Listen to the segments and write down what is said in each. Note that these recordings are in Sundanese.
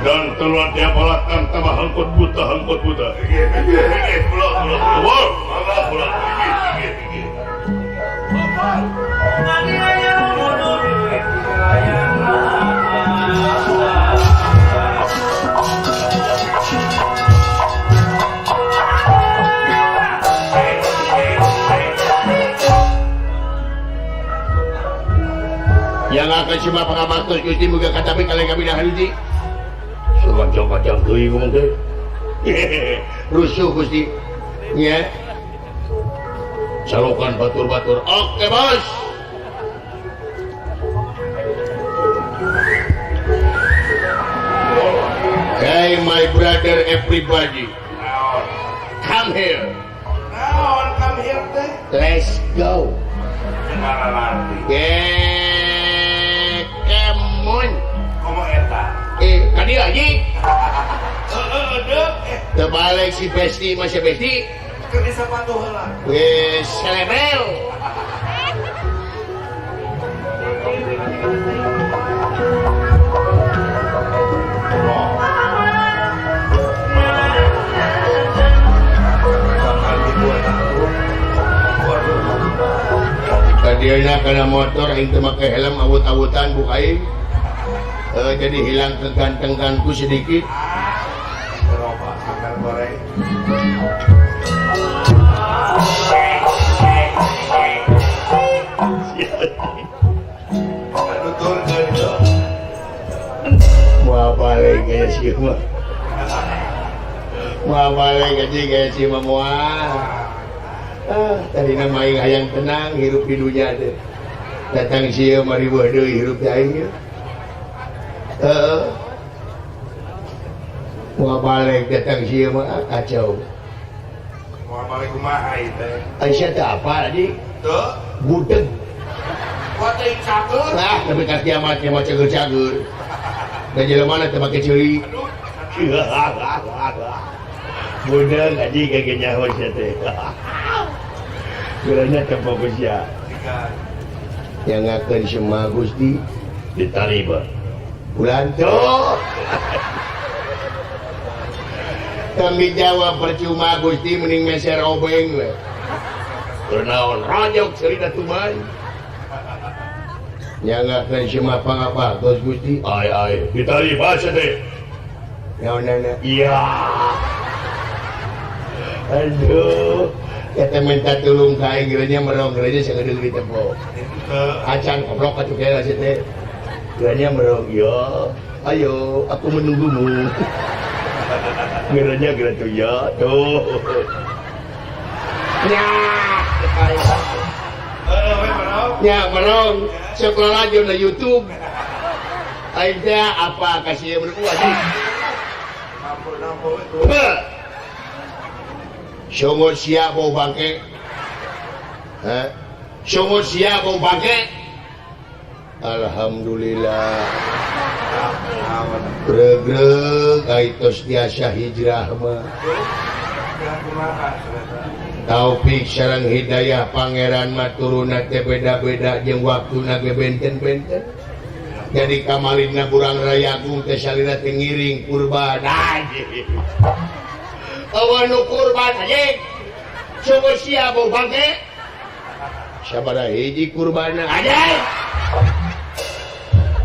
Dan teluan tiap palakan tambah hangkot buta hangkot buta. Yang akan cuma pengamaktos Gusti muga katapi kalian kami dah henti. Kacang-kacang deui ngomong teh. Rusuh Gusti. Nya. Salokan batur-batur. Oke, Bos. Hey my brother everybody. Come here. Naon come here teh? Let's go. Come on. Komo eta? Kadi lagi. Terbalik si Besti masih Besti. Keur disapatu heula. Wes selebel. Kadieunya kana motor aing teu make helm awut-awutan buk aing. Jadi hilang kegantenganku sedikit. Mau balik kayak sih mah. Mau balik aja kayak sih mah moal. Tadi nama aing hayang tenang hirup di dunia teh. Datang sieun mah riweuh deui hirup teh aing. Mau balik datang sieun mah kacau. Mau balik kumaha ieu teh? Aisyah teh apa tadi? Teu. Budeg. Kuat teuing cager. Lah, tapi ka kiamat nya mah cager-cager. Da jelema na teh make ceuli. Budeg anjing kage nyaho sia teh. Geureuhnya teh fokus ya. Yang ngakeun semua Gusti ditariba. Bulan tuh. Kami jawab percuma Gusti mending meser obeng we. Kunaon rojok cerita tuman. Yang ngakeun semua apa-apa Gus Gusti. Ai ai ditariba sia teh. Naonana? Iya. Aduh, eta minta tulung ka aing geureuhnya merong geureuhnya sagedeung di tempo. Acan goblok atuh kela sia teh. Geureuhnya merong, ya. Ayo, aku menunggumu. Geureuhnya geureuh ya, tuh. Ya. Ya, merong. Sok lalajo na YouTube. Aing teh apa kasih menunggu anjing. Songo sia bau bangke. Hah? Songo sia bau bangke. Alhamdulillah. Greg-greg aitos tiasa hijrah mah. Taufik sareng hidayah pangeran mah turunna teh beda-beda jeung waktuna ge benten-benten. Jadi kamalina Burang Rayagung teh salira teh ngiring kurban. Anjing. Awan nu kurban anjing. Sungguh sia bau bangke. Sabaraha hiji kurbanna anjing.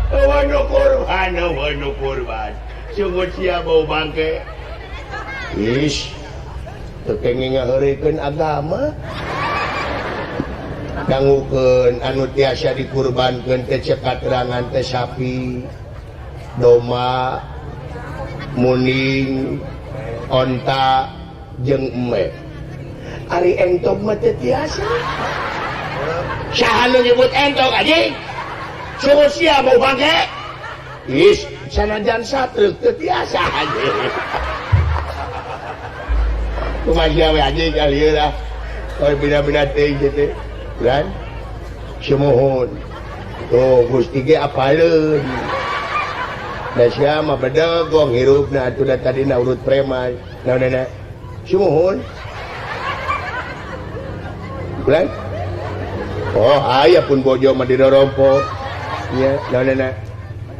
Awan nu kurban, awan nu kurban. Sungguh sia bau bangke. Ish. Teu kenging ngaheureuykeun agama. Dangukeun anu tiasa dikurbankeun teh cek katerangan teh sapi, domba, muning, onta jeung embe. Ari entog mah teu tiasa. Saha nu nyebut entog anjing? Sungguh sia bau bangke. Is, sanajan satreuk teu tiasa anjing. Kumaha sia we anjing kali lah. Kalau bina-bina teuing teh. Kan? Sumuhun. Tuh Gusti ge apaleun. Da sia mah bedegong hirupna atuh da tadina urut preman. Naonana? Sumuhun. Bulan? Oh, aya pun bojo mah dirorompo. Nya, naonana?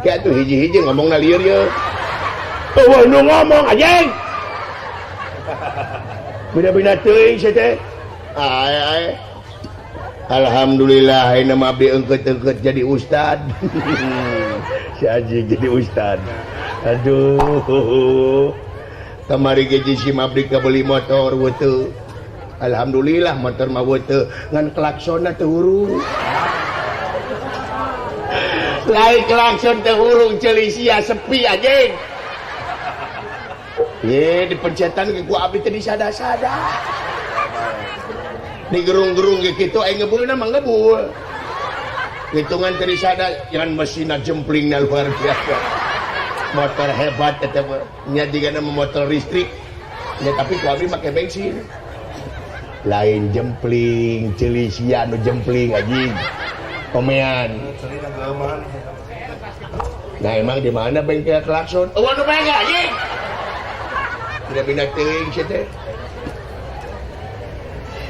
Kieu atuh hiji-hiji ngomongna lieur ye. Eueuh nu ngomong anjing. Beda-beda teuing sia teh. Ae ae. Alhamdulillah ayeuna mah abdi eungkeut-eungkeut jadi ustad. Si anjing jadi ustad. Aduh. Kamari ge si abdi kabeli motor weuteuk. Alhamdulillah motor mah weuteuk ngan klaksonna teu hurung. Lain klakson teu hurung ceuli sia sepi anjing. Ye dipencetan ge ku abdi teh disada-sada. Digerung-gerung ge kitu aing ngebulna mah ngebul. Hitungan teh disada jangan mesinna jemplingna luar biasa. Motor hebat eta mah nya jigana motor listrik. Nya tapi ku abdi make bensin. Lain jempling ceuli sia nu jempling anjing. Omean. Nah emang di mana bengkel klakson? Oh nu bengkel anjing. Tidak pindah teuing sia teh.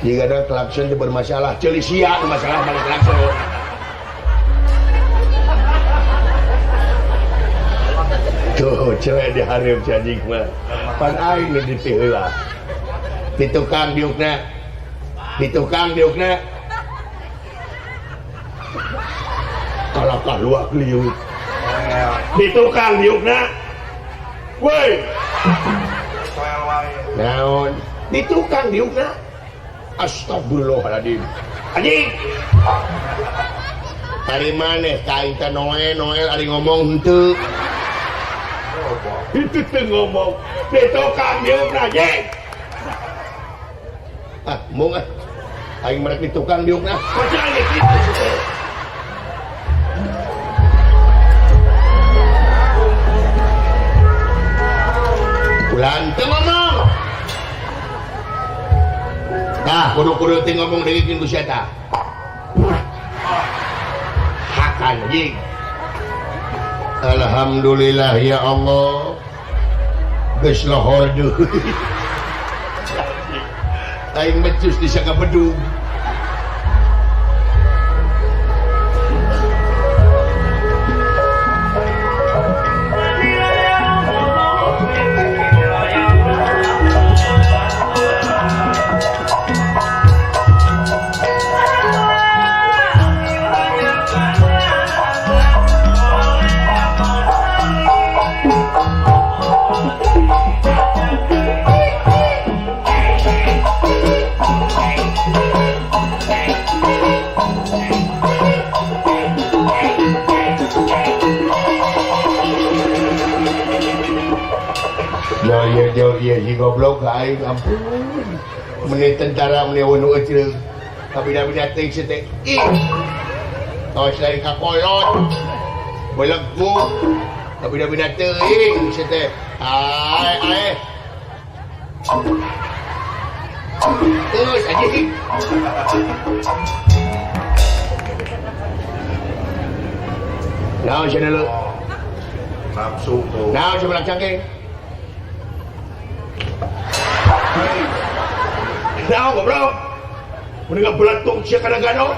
Jika ada klakson itu bermasalah, ceuli sia nu masalah balik klakson. Tuh, cewek dihareup si anjing mah. Pan aing nu ditiheula. Di tukang diukna. Di tukang diukna. Kalakah luak liut. Di tukang diukna. Woi. Naon? Di tukang diukna. Astagfirullahaladzim. Anjing. Ari maneh ka aing teh Noel, Noel ari ngomong henteu. Itu teh ngomong. Di tukang diukna anjing. Ah, mung ah. Aing merek di tukang diukna. Percaya kitu teh. Ulan teu ngomong. Tah, kudu-kudu teh ngomong deui ku sia tah. Hakan anjing. Alhamdulillah ya Allah. Geus lohor deui. Aing becus di sakabedug. Jauh si goblok aing ampun. Meni tentara meni nu euceung. Kabida-bida teuing sia teh. Ih. Tos lain ka kolot. Beleguk. Kabida-bida teuing sia teh. Ae ae. Geus anjing. Naon sia deuleu? Nafsu tuh. Naon sia belah cangkeng? Naon goblok? Mendingan beletung sia kana gano.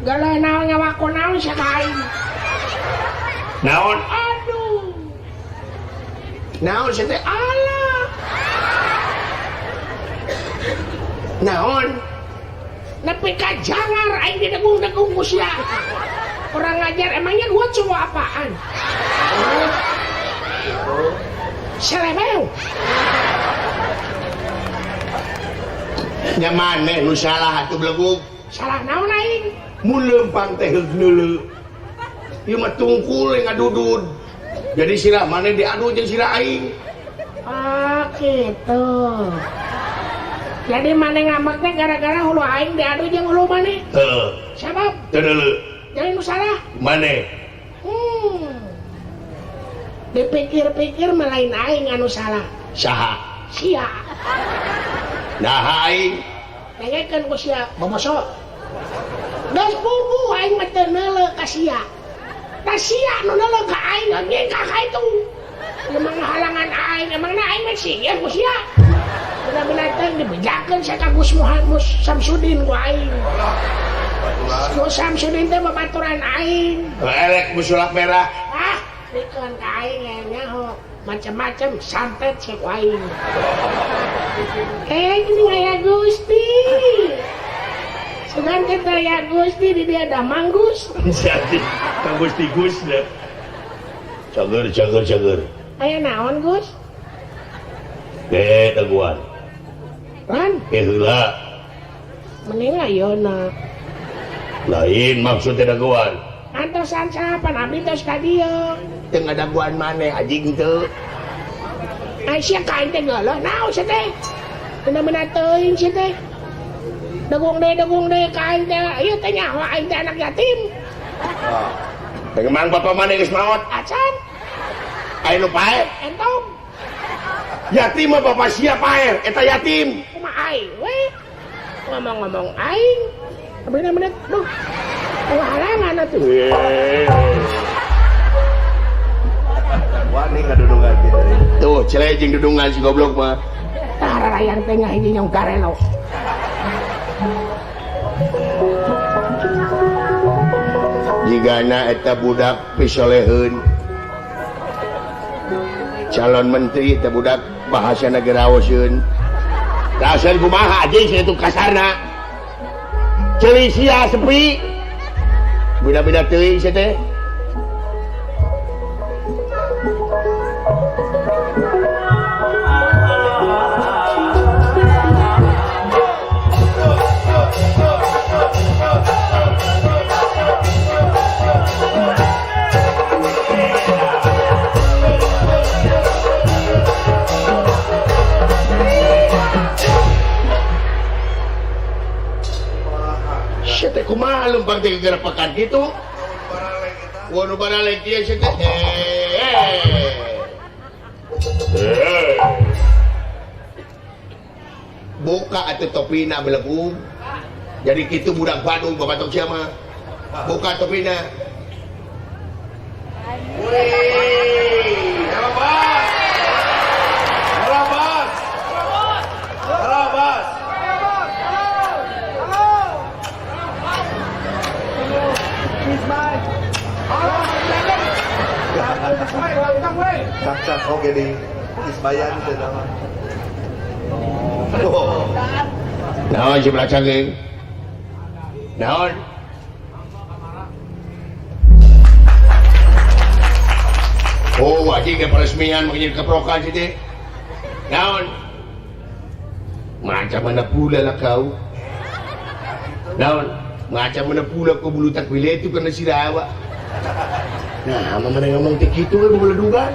Gala naon nyawa ku naon sia ka aing. Naon? Aduh. Naon sia teh? Alah. Naon? Nepi ka jangar aing didegung-degung ku sia. Kurang ajar, emangnya gua cowok apaan? Seleweu. Nya maneh nu salah atuh belegug. Salah naon aing? Mun leumpang teh heug neuleu. Ieu mah tungkul ngadudud. Jadi sirah maneh diadu jeung sirah aing. Oh, gitu. Jadi maneh ngambeknya gara-gara hulu aing diadu jeung hulu maneh? Heeh. Sabab? Teu neuleu. Jadi nu salah? Maneh. Dipikir-pikir mah lain aing anu salah. Saha? Sia. Nah aing. Dengekeun ku sia, boboso. Geus puguh aing mah teu neuleu ka sia. Tah sia nu neuleu ka aing ngengkak ka itu. Emang halangan aing, emangna aing mah sieun ku sia. Bener-bener teh dibejakeun sia ka Gus Muhammad Samsudin ku aing. Gus Samsudin teh babaturan aing. Elek musulak merah. Ah. Rikeun ka aing nyaho macam-macam santet cek aing. Ini aya Gusti. Sugan teh aya Gusti di dia ada Manggus. Jadi Kang Gusti Gus dah. Cager cager cager. Aya naon Gus? Daguan. Ran? Heula. Mending ayeuna. Lain maksudnya daguan. Antosan sapan abdi tos ka dieu. Teu ngadaguan maneh anjing teu. Ai sia ka aing teh geuleuh naon sia teh? Bener-bener teuing sia teh. Dagung deui ka aing teh. Ieu teh nyaho aing teh anak yatim. Ah. Teu mang bapa maneh geus maot? Acan. Aya nu paeh? Entong. Yatim mah bapa sia paeh, eta yatim. Kumaha aing we? Ngomong-ngomong aing. Bener-bener duh. Halangan atuh. Wani ngadudungan gitu. Tuh, celai jeung dudungan si goblok mah. Tah rarayang teh ngahiji nyong garelo. Jigana eta budak pisoleheun. Calon menteri eta budak bahasana geraoseun. Raoseun kumaha anjing sia itu kasarna. Ceuli sia sepi. Beda-beda teuing sia teh. Sia teh kumaha lempang teh gerepekan kitu? Wah, nu baralek ieu sia teh. Buka atuh topina belegung. Jadi kitu budak Bandung babatok sia mah. Buka topina. Wih, Harabas. Harabas. Harabas. Cak-cak oke di Isbayan itu nama. Naon si belacang geng? Naon? Oh, anjing ke peresmian makin keprokan sih teh. Naon? Macam mana pula lah kau? Naon? Macam mana pula kau bulu tak pilih itu karena sirawa. Nah, mana ngomong teh kitu we beledugan.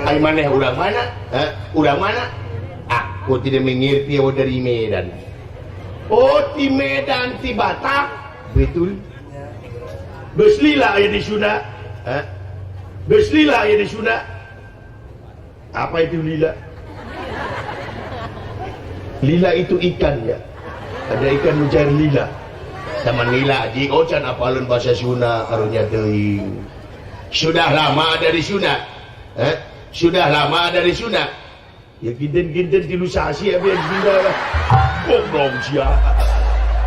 Ai maneh urang mana? Hah? Urang mana? Aku tidak mengerti awak dari Medan. Oh, di Medan, di Batak. Betul. Geus lila aya di Sunda. Hah? Geus lila aya di Sunda. Apa itu lila? Lila itu ikan ya. Ada ikan mujair lila. Taman lila haji ocan apalun bahasa Sunda karunya teuing. Sudah lama ada di Sunda. Hah? Sudah lama ada di Sunda. Ya kinten-kinten tilusasi abi yang Sunda lah. Goblok sia.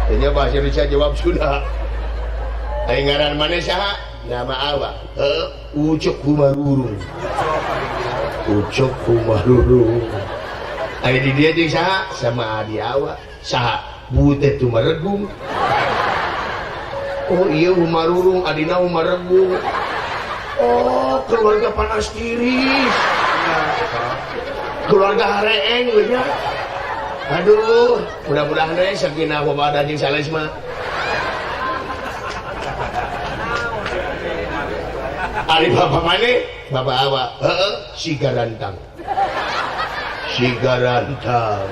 Tanya bahasa Indonesia jawab Sunda. Aing ngaran maneh saha? Nama awak. Heuh, Ucuk Humarurung. Ucuk Humarurung. Aing di dieu jeung saha? Sama adi awak. Saha? Butet Tumaregung. Oh iya Humarurung, adina Humaregung. Oh, keluarga panas tiris. Keluarga hareeng we nya. Aduh, mudah-mudahan we sakinah mawaddah jeung sales mah. Ari bapa maneh? Bapa awak. Heeh, si garantang. Si garantang.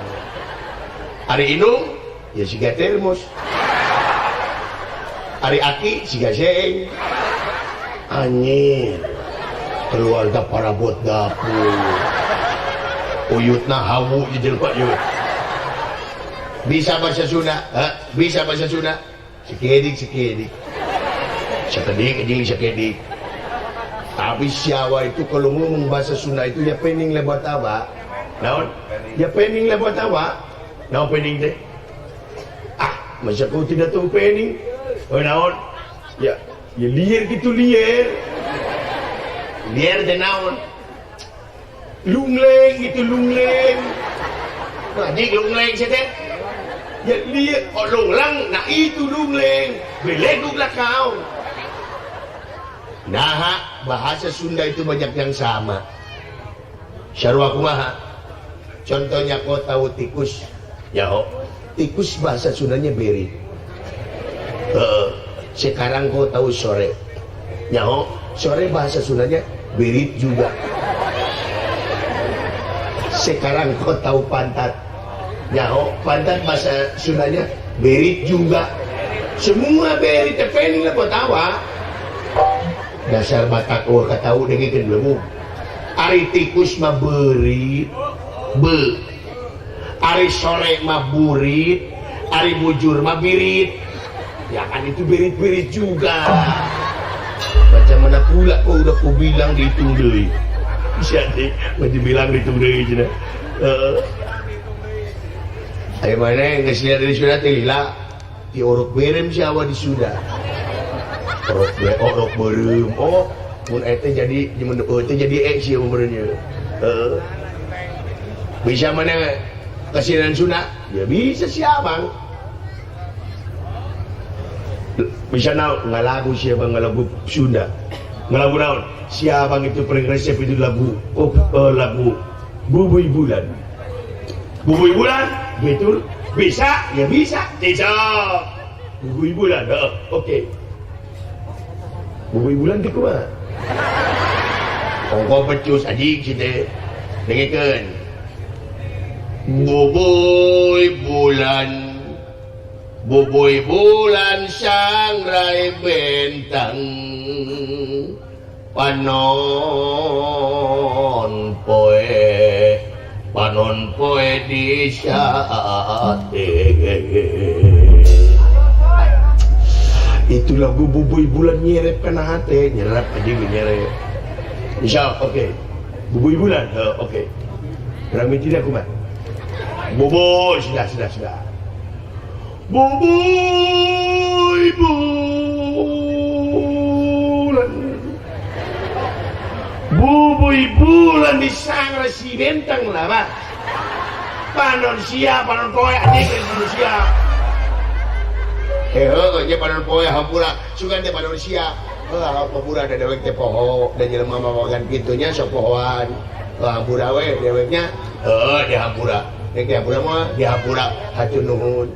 Ari indung ya siga termos. Ari aki siga seeng. Anjir. Keluarga parabot dapur. Uyutna hawu di jelema ieu. Bisa bahasa Sunda? Hah? Bisa bahasa Sunda? Sekedik sekedik. Sekedik jeung sekedik. Tapi siawa itu kalau ngomong bahasa Sunda itu ya pening lebat awa. Naon? Ya pening lebat awa. Naon pening teh? Ah, masa kau tidak tahu pening? Oh, naon? Ya, Ya liar gitu liar. Liar teh naon? Lungleng gitu lungleng. Anjing lungleng sia teh. Ya liar, oh lunglang, nah itu lungleng. Belegug lah kau. Nah, bahasa Sunda itu banyak yang sama. Sarua kumaha? Contohnya kau tahu tikus. Ya, oh. Tikus bahasa Sundanya beri. Sekarang kau tahu sore. Ya, oh. Sore bahasa Sundanya berit juga. Sekarang kau tahu pantat. Ya, oh, pantat bahasa Sundanya berit juga. Semua berit tepening lah kau tahu. Dasar Batak eueuh katahu dengekeun belum. Ari tikus mah beurit, be. Ari sore mah burit, ari bujur mah birit. Ya kan itu birit-birit juga. Macam mana pula kau udah ku bilang dihitung deui. Bisa deh, macam bilang dihitung deui cenah. Heeh. Ayo mana geus lihat dari Sunda teh lila. Di orok berem si awa di Sunda. Orok be orok berem. Oh, mun eta jadi mun teh jadi e sih umurnya. Heeh. Bisa mana kasihan Sunda? Ya bisa si abang. Bisa naon ngalagu si abang ngalagu Sunda. Ngalagu naon? Si abang itu paling resep itu lagu oh, lagu Bubuy Bulan. Bubuy Bulan? Betul? Bisa? Ya bisa. Bisa. Bubuy Bulan. Oh, oke. Okay. Bubuy Bulan teh kumaha? Ongko becus anjing si teh. Dengekeun. Bubuy bulan, bubuy bulan sangrai bentang, panon poe di saate. Itu lagu Bubuy Bulan nyerep kana hate, nyerep aja nyerep. Insya oke. Okay. Bubuy Bulan, oke. Okay. Rame tidak kumat. Bubuy, sudah. Bubuy bulan, bubuy bulan di sangra si bentang lah, Pak. Panon sia, panon poe, anjing manusia. Heuh, nya panon poe hampura, sugan teh panon sia. Heuh, hampura da dewek teh poho, da jelema mawagan kitunya sok pohoan. Heuh, hampura we deweknya, heuh di hampura. Dek di hampura mah di hampura hatur nuhun.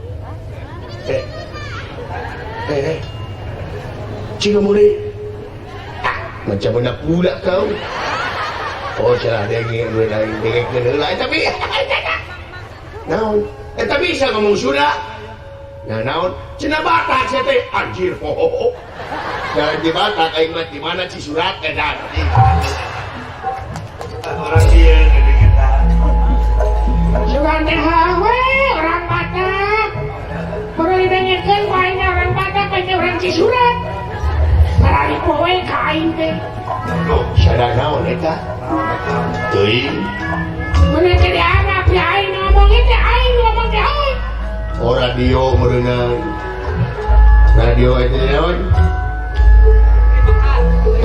Cing mure. Ah, macam mana pula kau? Oh, salah dengek lain dengek heula tapi naon? Eta bisa ngomong Sunda. Nah, naon? Cenah Batak sia teh anjir. Oh. Jalan di Batak aing mah di mana Cisurat edan. Orang dieu gede kita. Sugan teh we orang Batak. Baru didengekeun ku aing orang Batak aing orang Cisurat. Sarari poe ka aing teh. Sada naon eta? Teuing. Mun teh dianggap ya aing ngomong teh aing ngomong teh euy. Oh radio meureunang. Radio eta naon?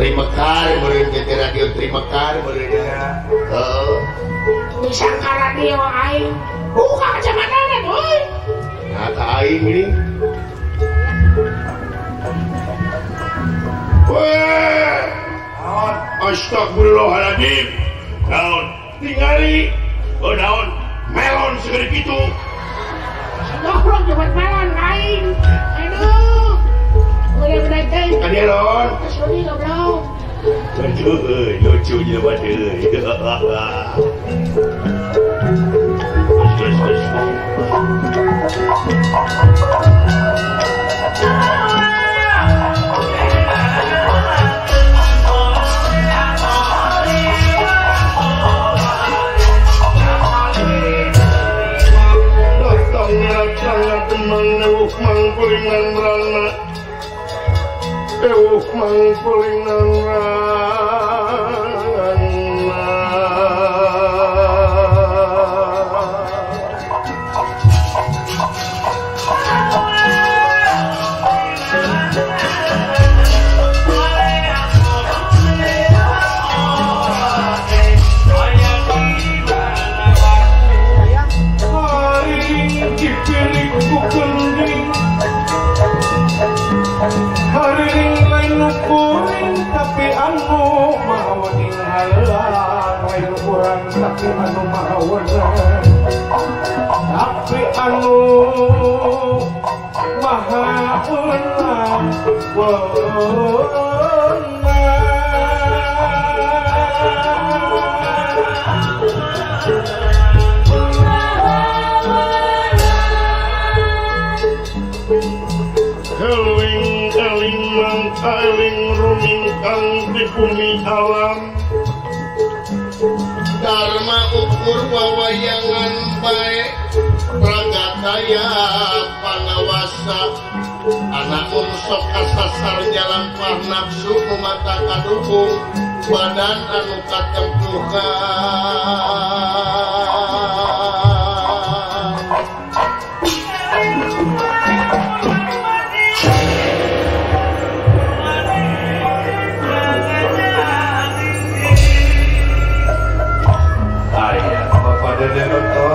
Trimekar meureun teh radio Trimekar meureunang. Heeh. Disangka radio aing. Buka kacamatana euy. Nah, ka aing ini. Weh. Astagfirullahaladzim. Naon? Tingali. Oh naon? Melon segede kitu. Goblok jabat melon aing. Aduh. Udah-udah teh. Bukan melon. Sorry goblok. Aduh, lucu jelema teh. Terus. Mang pulingan rana. Keling keling mangkaling rumingkang di bumi alam Dharma ukur wawayangan bae pragataya pangawasa anak sok kasasar jalan nafsu mata kadukung badan anu katempuhan. Ayah Bapak Dede Beto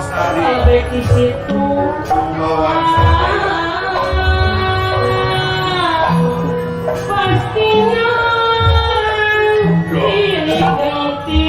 Sampai di situ pastinya pilih ganti.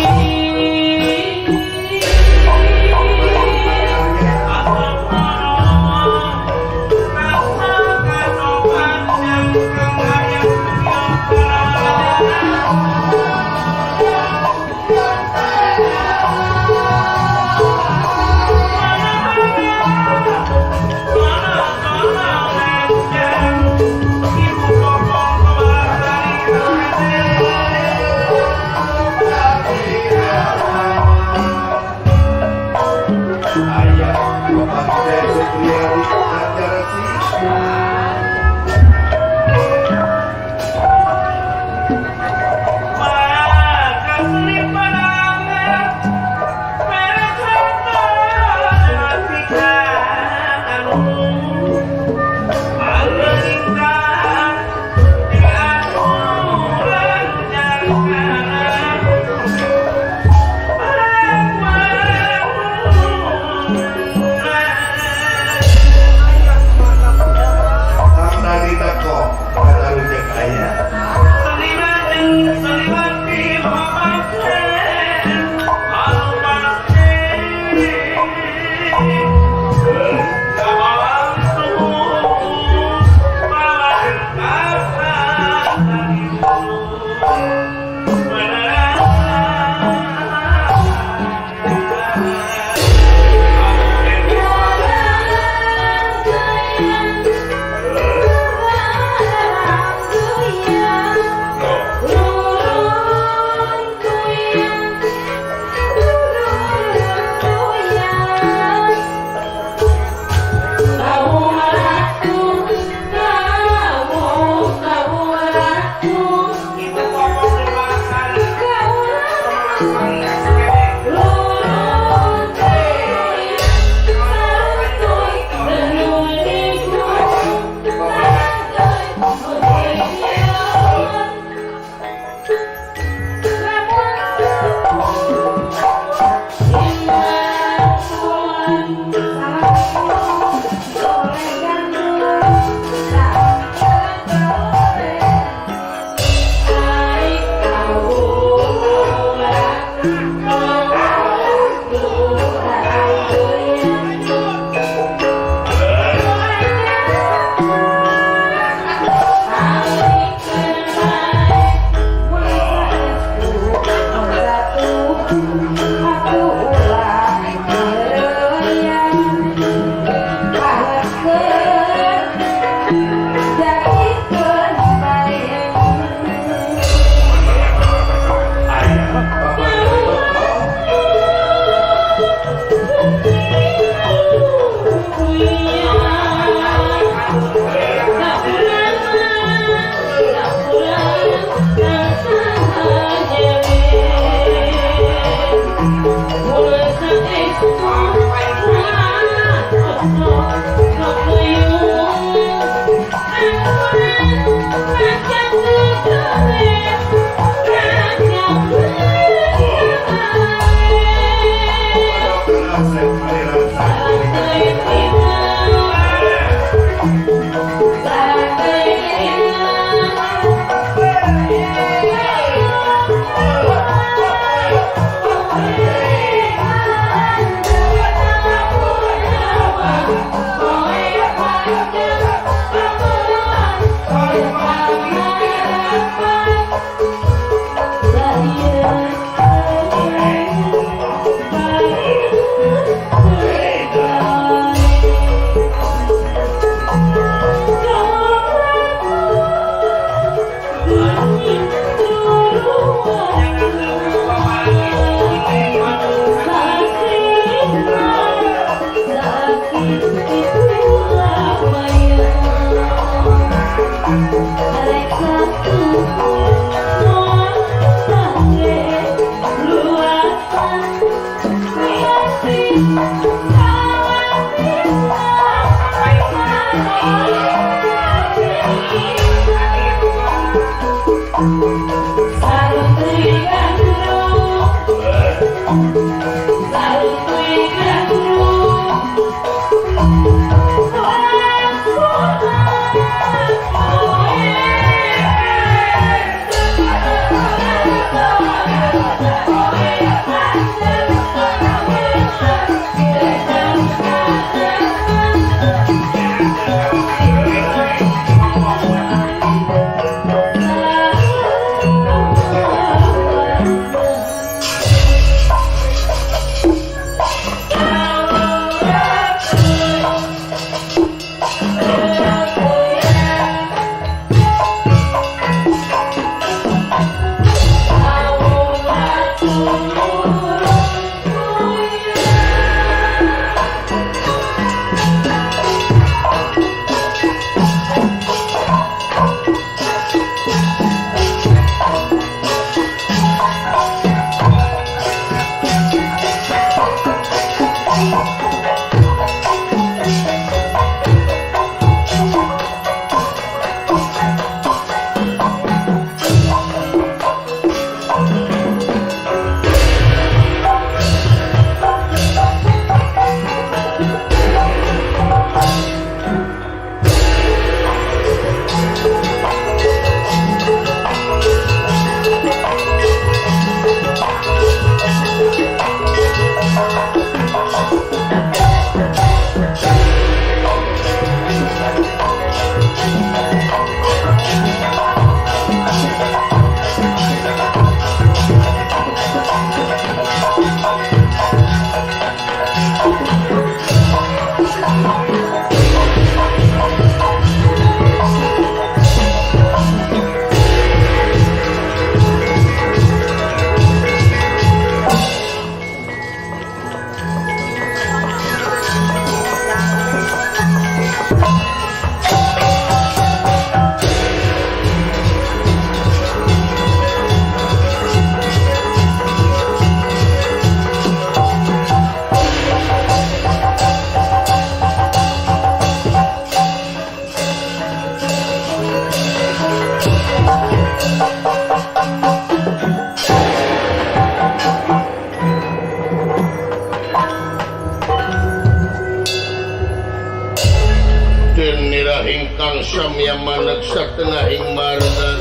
Nira ingkang samya maneg satengahing marga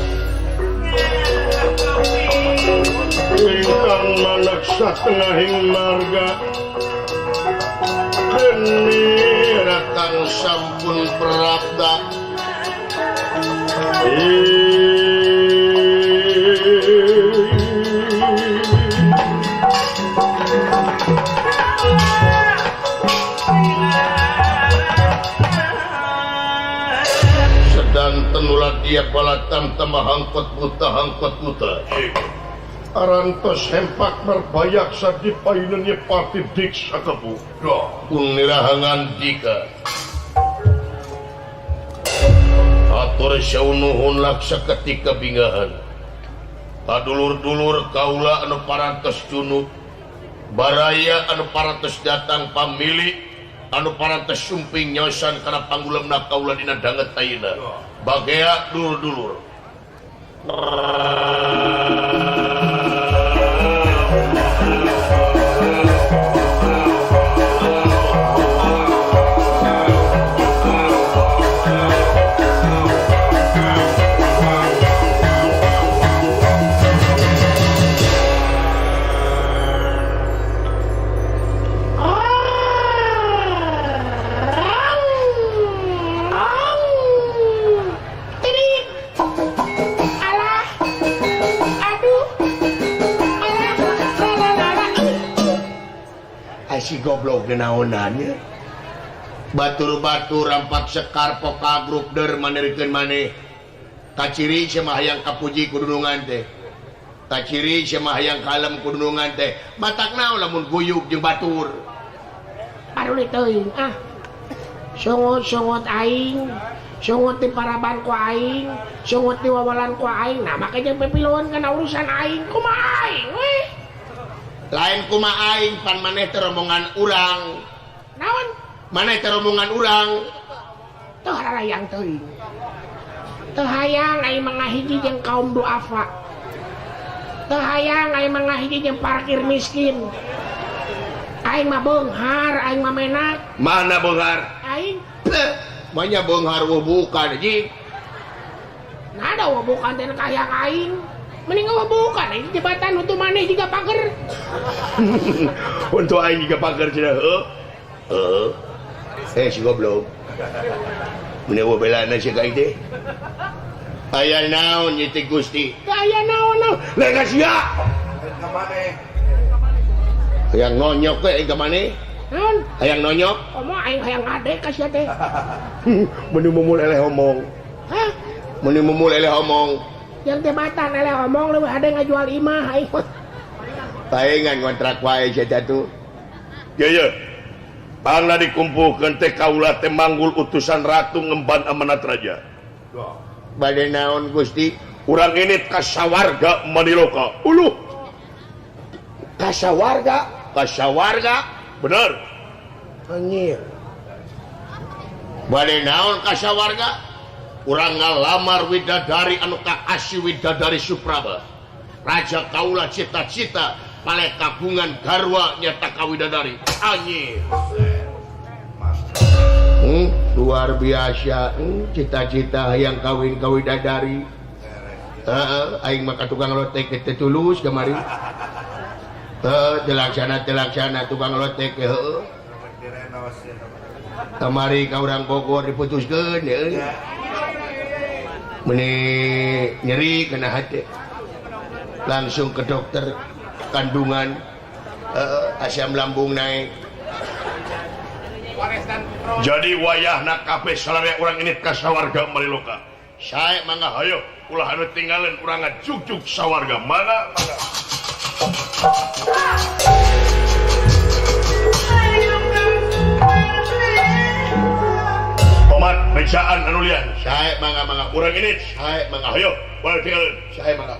ingkang maneg satengahing marga nira kang sampun prapta sedanten ulah dia balatan tambah hangkot buta arantos hempak merbayak sadi payunnya pati diksa kebu punirahangan dika atur saunuhun laksa ketika bingahan kadulur-dulur kaula anu parantos junub baraya anu parantos datang pamili anu parantos sumping nyosan kana panggulemna kaula dina danget ayeuna bagea dulur-dulur. Si goblok genaonannya batur-batur rampak sekar pokal grup der manerikeun maneh kaciri sia mah hayang kapuji kudunungan teh kaciri sia mah hayang kalem kudunungan teh batak naon lamun guyub jeung batur paruli teuing ah sungut-sungut aing sungut di paraban ku aing sungut di wawalan ku aing nah make jeung pipiluan kana urusan aing kumaha aing we lain kumaha aing pan maneh teh rombongan urang naon maneh teh rombongan urang teu harayang teuing teu hayang aing mangahiji jeung kaum duafa teu hayang aing mangahiji jeung parkir miskin aing mah beunghar aing mah menak mana beunghar aing manya beunghar bukan jing nah da bukan teh kahayang aing mending bukan ini jembatan untuk maneh juga pager untuk aing juga pager cenah heuh heuh eh si goblok mending belana sia ka aing teh aya naon ieu teh Gusti teu aya naon lain ka sia ka maneh hayang nonyok we aing ka maneh naon hayang nonyok komo aing hayang ngade ka sia teh mending mumul eleh omong hah mending mumul eleh omong yang jembatan eleh omong leuwih hade ngajual imah aing paengan ngontrak wae sia tuh ye ye pangna dikumpulkeun teh kaula teh manggul utusan ratu ngemban amanat raja bade naon Gusti urang ini kasawarga Maniloka uluh kasawarga kasawarga bener anjir bade naon kasawarga urang ngalamar widadari anu kaasih widadari Supraba raja kaula cita-cita paleh kagungan garwa nyata ka widadari anjir luar biasa cita-cita hayang kawin ka widadari heeh aing mah ka tukang lotek teh tulus kamari heuh telaksana tukang lotek heuh kamari ka urang Bogor diputuskeun heuh meni nyeri kena hati langsung ke dokter kandungan asam lambung naik jadi wayahna kabeh salarea urang ini ka sawarga Maniloka sae mangga hayo ulah anu tinggalan urang ngajugjug sawarga mana mangga tomat bejaan anu lian sae mangga mangga urang ini sae mangga hayo ulah tinggalan sae mangga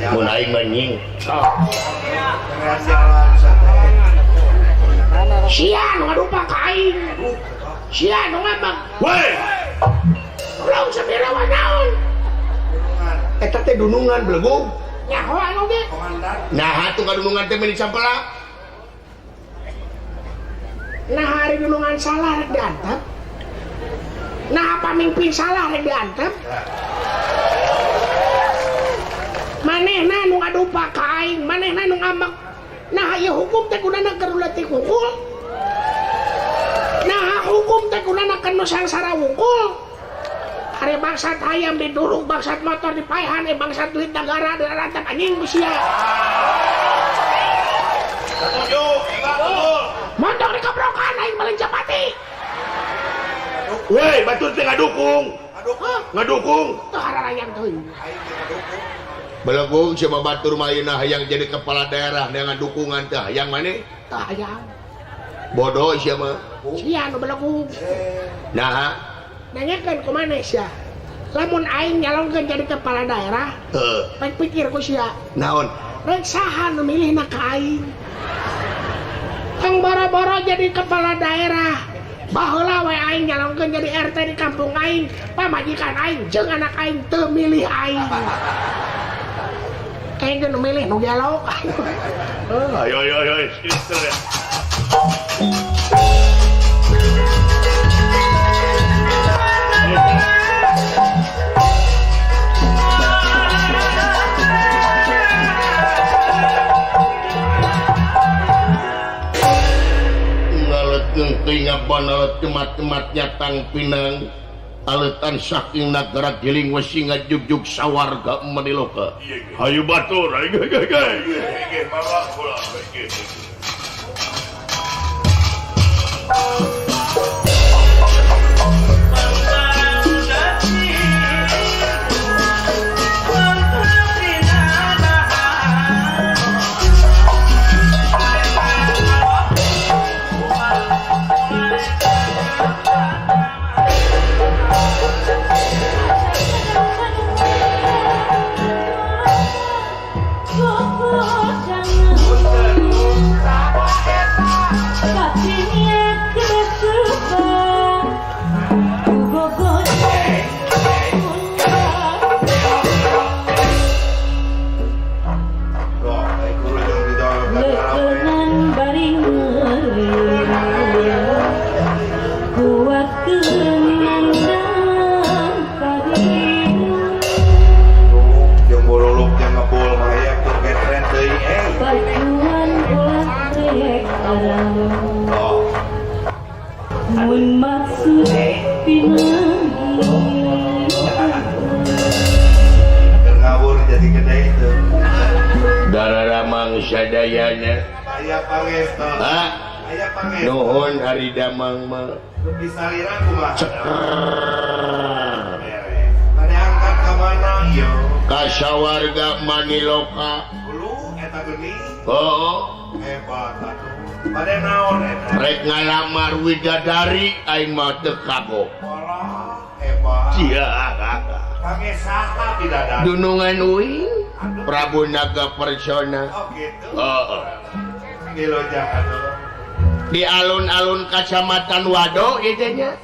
mun aing mah nying sia nu ngadu Sia nu ngambek. Woi. Ulah sabirawa naon? Eta teh dunungan belegug. Nyaho anu ge. Nah, atuh kadunungan teh meuni sampela. Nah, hari dunungan salah rek diantep. Nah, pamimpin salah rek diantep. Manehna nu ngadupa ka aing, manehna nu ngambek. Nah, ieu hukum teh gunana keur leutik hungkul. Nah, hukum teh gunana keur nu sangsara wungkul. Ari bangsat hayam diduruk, bangsat motor dipaehan, bangsat duit negara dirantak anjing sia. Setuju, betul. Motor dikebrokan aing balik capati. Woi, batur teh ngadukung. Ngadukung. Teu hararayang teuing. Belegug sia batur mah ayeuna hayang jadi kepala daerah dengan dukungan teh hayang maneh? Teu hayang. Bodoh sia mah. Sia nu belegug. Nah, nanyakeun ku maneh sia. Lamun aing nyalonkeun jadi kepala daerah, heeh. Pikir ku sia. Naon? Rek saha nu milihna ka aing? Tong boro-boro jadi kepala daerah. Baheula we aing nyalonkeun jadi RT di kampung aing, pamajikan aing jeung anak aing teu milih aing. Kayaknya nu milih nu gelo. Ayo ayo ayo, ya. Ngalet kemat-kemat nyatang pinang aletan saking nagara giling wesi ngajugjug sawarga maniloka. Hayu batur, hayu Sadayana nuhun ari damang mah ka sawarga Maniloka. Oh, rek ngalamar widadari aing mah teu kagok. Dunungan uing Prabu Naga Persona. Oh, di alun-alun kacamatan Wado ieu nya.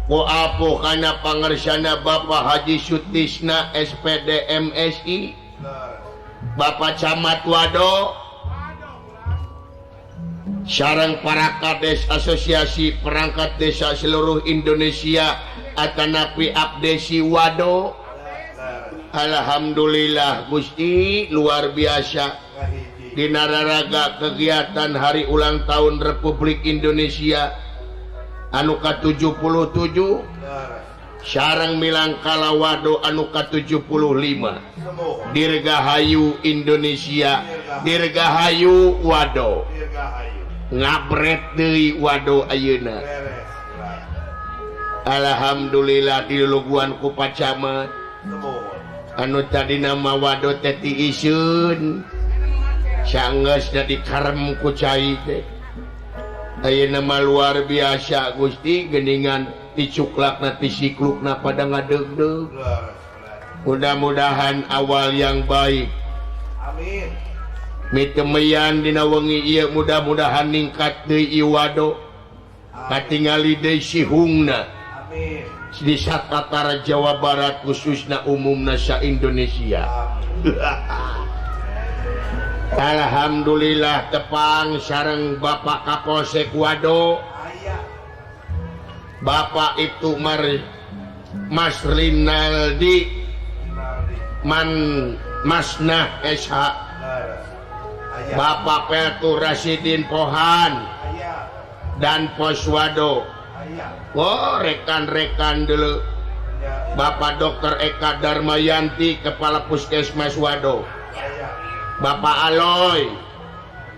Ku apuh kana pangersana Bapak Haji Sutisna SPD MSI, Bapak Camat Wado, sareng para kades Asosiasi Perangkat Desa seluruh Indonesia atanapi Abdesi Wado. Alhamdulillah Gusti luar biasa dina raraga kegiatan hari ulang tahun Republik Indonesia anu ka-77 sareng milangkala Wado anu ka-75. Dirgahayu Indonesia, dirgahayu Wado. Ngabret deui Wado ayeuna. Alhamdulillah diluluguan ku Pak Camat anu tadi nama Wado teh tiiseun sanggeus jadi karem ku cai teh. Ayeuna mah luar biasa Gusti geuningan ticuklakna tisiklukna pada ngadeugdeug. Mudah-mudahan awal yang baik. Amin. Mitemeyan dina wengi ieu mudah-mudahan ningkat deui ieu Wado. Katingali deui sihungna di satata Jawa Barat khususna umumna sa Indonesia. Alhamdulillah tepang sareng Bapak Kapolsek Wado, Bapak Ibtu Mas Rinaldi Man Masnah SH, Bapak Peltu Rasidin Pohan dan Poswado. Oh, rekan-rekan dulu Bapak Dr. Eka Darmayanti Kepala Puskesmas Wado, Bapak Aloy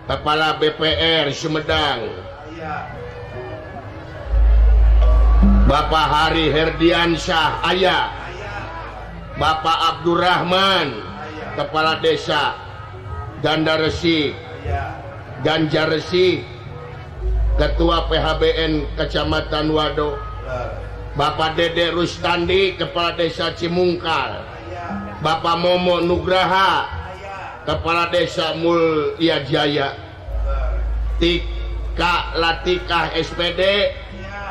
Kepala BPR Sumedang, Bapak Hari Herdiansyah Ayah, Bapak Abdurrahman Kepala Desa Gandaresi, Ganjaresi, Ketua PHBN Kecamatan Wado, Bapak Dede Rustandi Kepala Desa Cimungkal, Bapak Momo Nugraha Kepala Desa Mulia Jaya, Tika Latika SPD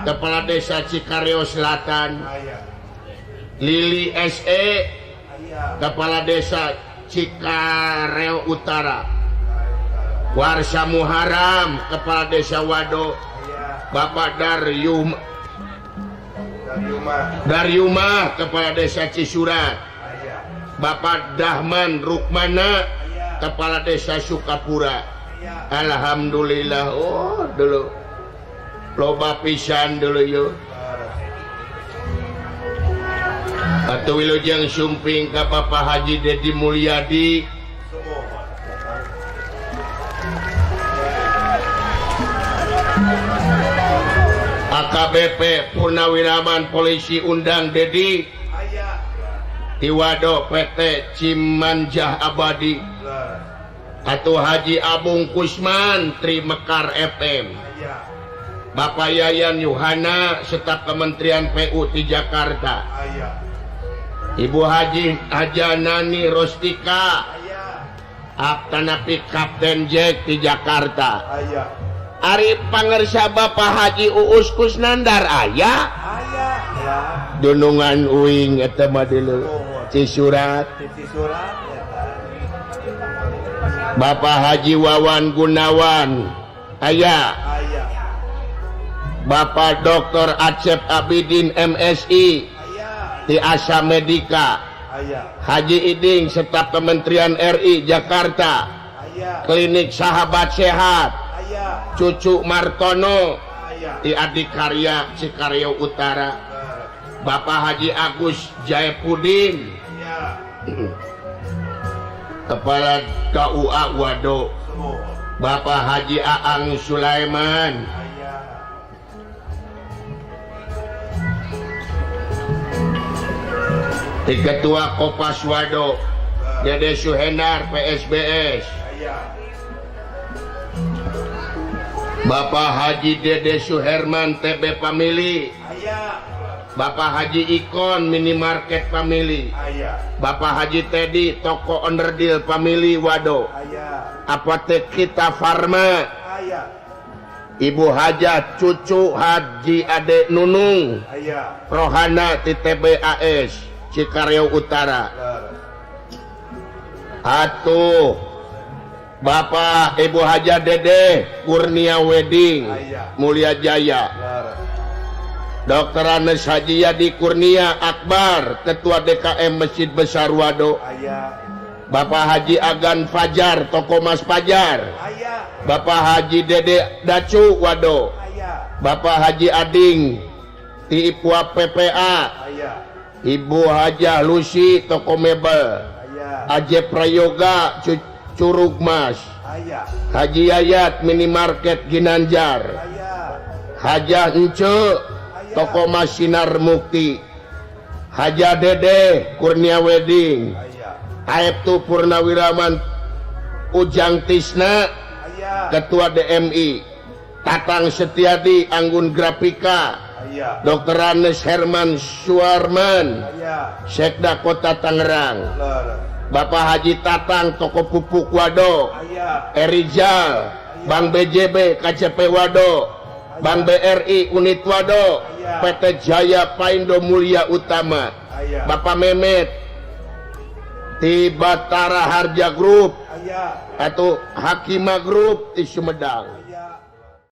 Kepala Desa Cikareo Selatan, Lili SE Kepala Desa Cikareo Utara, Warsa Muharam Kepala Desa Wado, Bapak Daryuma Kepala Desa Cisurat, Bapak Dahman Rukmana Kepala Desa Sukapura. Alhamdulillah. Oh dulu loba pisan dulu yuk. Atuh wilujeng sumping ka Bapak Haji Dedi Mulyadi, AKBP Purnawirawan Polisi Undang Dedi Tiwado PT Cimanjah Abadi, atau Haji Abung Kusman Trimekar FM, Bapak Yayan Yuhana staf Kementerian PU di Jakarta, Ibu Haji Hajanani Rostika Aptanapi Kapten Jack di Jakarta, Ari pangersa Bapak Haji Uus Kusnandar aya dunungan uing eta mah dulu Cisurat, Bapak Haji Wawan Gunawan aya, Bapak Dr. Acep Abidin MSI di Asa Medika, Haji Iding staf Kementerian RI Jakarta, Klinik Sahabat Sehat, Cucu Martono di Adikarya Cikareo Utara, Bapak Haji Agus Jaipudin Kepala KUA Wado, Bapak Haji Aang Sulaiman, di Ketua Kopas Wado, Dede Suhendar PSBS, Bapak Haji Dede Suherman TB Family, Bapak Haji Ikon Minimarket Family, Bapak Haji Teddy Toko Onderdil Family Wado, Apotek Kita Farma, Ibu Hajah Cucu Haji Ade Nunung Rohana di TBAS Cikareo Utara, atuh Bapak Ibu Hajah Dede Kurnia Wedding Mulia Jaya, Dr. Anes Haji Yadi Kurnia Akbar Ketua DKM Masjid Besar Wado, Bapak Haji Agan Fajar Toko Mas Fajar, Bapak Haji Dede Dacu Wado, Bapak Haji Ading Tiipua PPA, Ibu Hajah Lucy Toko Mebel, Aje Prayoga Curug Mas, Haji Yayat Minimarket Ginanjar, Hajah Ence Toko Mas Sinar Mukti, Hajah Dede Kurnia Wedding, Aibtu Purnawirawan Ujang Tisna Ketua DMI, Tatang Setiadi Anggun Grafika, Dr. Anes Herman Suarman Sekda Kota Tangerang, Bapak Haji Tatang Toko Pupuk Wado, Erizal Bank BJB KCP Wado, Bank BRI Unit Wado, PT Jaya Paindo Mulia Utama, Bapak Memet di Batara Harja Group atau Hakima Group di Sumedang.